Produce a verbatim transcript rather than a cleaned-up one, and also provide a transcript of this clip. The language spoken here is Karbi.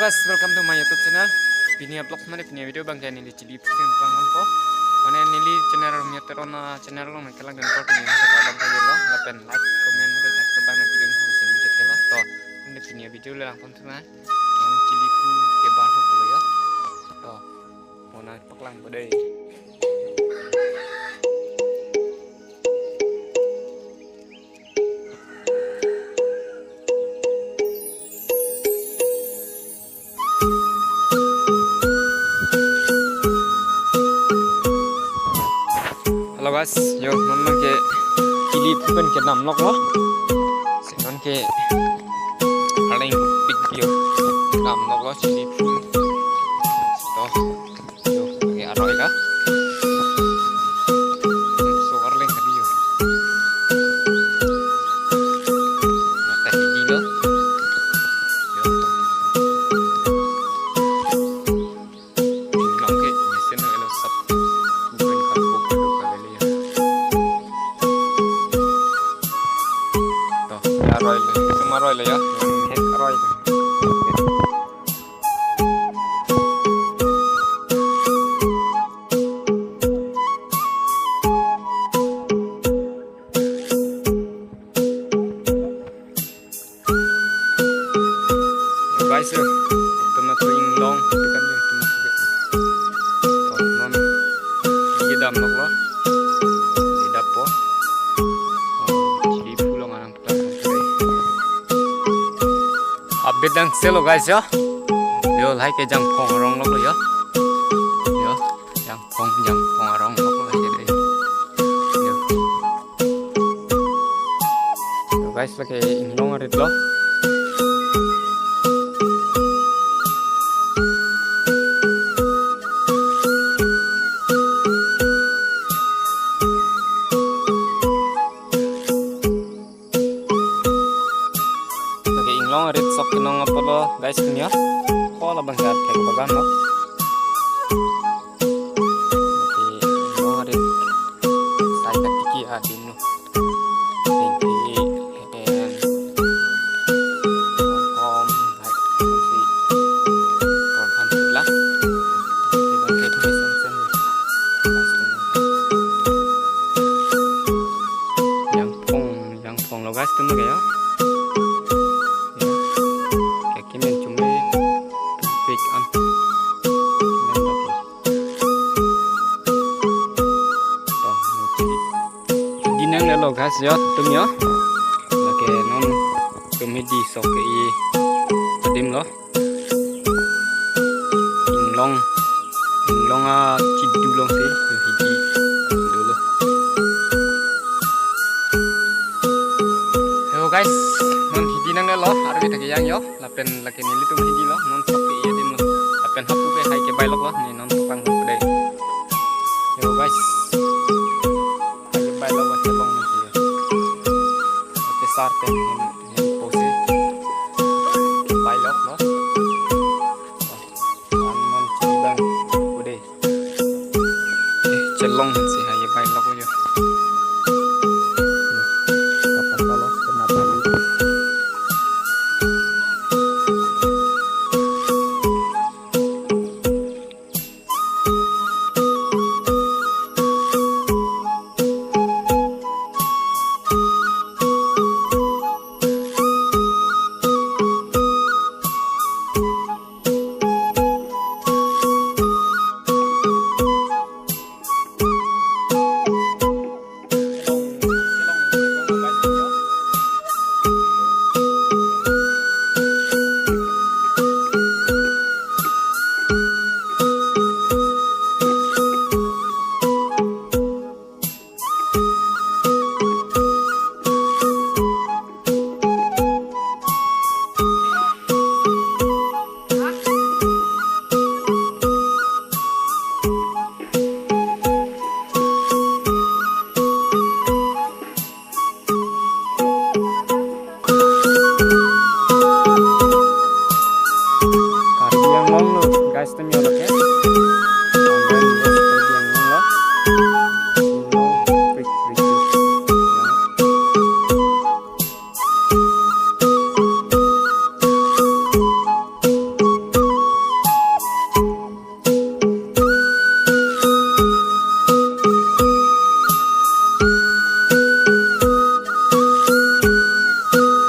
Guys, welcome to my YouTube channel. Pini a-vlog mane pini a-video abang ke neli chili phu keplang ponpo. Mane neli channel Romeo Teron a-channel along nangkelang den apot pini nangkardom pajirlo. Lapen like, comment, mate subscribe abang nangpidun phu si neli chethelo. To, mane pini a-video le langpon thu na. Non chili phu kebar phu pulo yo. To, mo nangpaklang po dei. Hello guys, yo, non abang ke chili phu pen kedam loklo. Si non ke arleng pik yo, dam loklo chili phu. To, yo, lake aroi lo. So arleng kali yo. Nata hidi lo. Yo, to. Inglong ke mesen lo, elo sap. Bukan kapok, kapok kali ya. To, ya aroi lo. Semua aroi lo ya. Hek aroi lo. Yo guys, yo. Itum nat inglong, itum kan yo, itum nat. To, non. Ini dam loklo. Ini dap po. Oh, chili phu along arang putar putar. Update dang selo guys yo. Yo, lahai ke Jangphong arong loklo yo. Yo, Jangphong, Jangphong arong loklo lahai ke dei. Yo. Yo guys, lake inglong arit lo. Lake inglong arit sok kenong apotlo guys, itum yo. Ko labang gat ke bagan lo. Lake inglong arit sai katiki adim lo. Tengki, en, kom, hai, si, kon kan sila. Tengki, tengki, sen, sen. Jangphong, Jangphong lo guys, itum ke yo. Ya. Kaki men chumbe, pik an. Men lo. To, hidi nanglelo guys yo, itum yo. Lake non itum hidi sok ke-i adim lo. Inglong, inglong achidu along si hidi dolo. Yo guys, non hidi nanglelo, arve ta kejang yo. Lapen lake nelitum hidi lo, non sok ke-i adim lo. Lapen hapu ke hai kebai loklo, ne non sok lang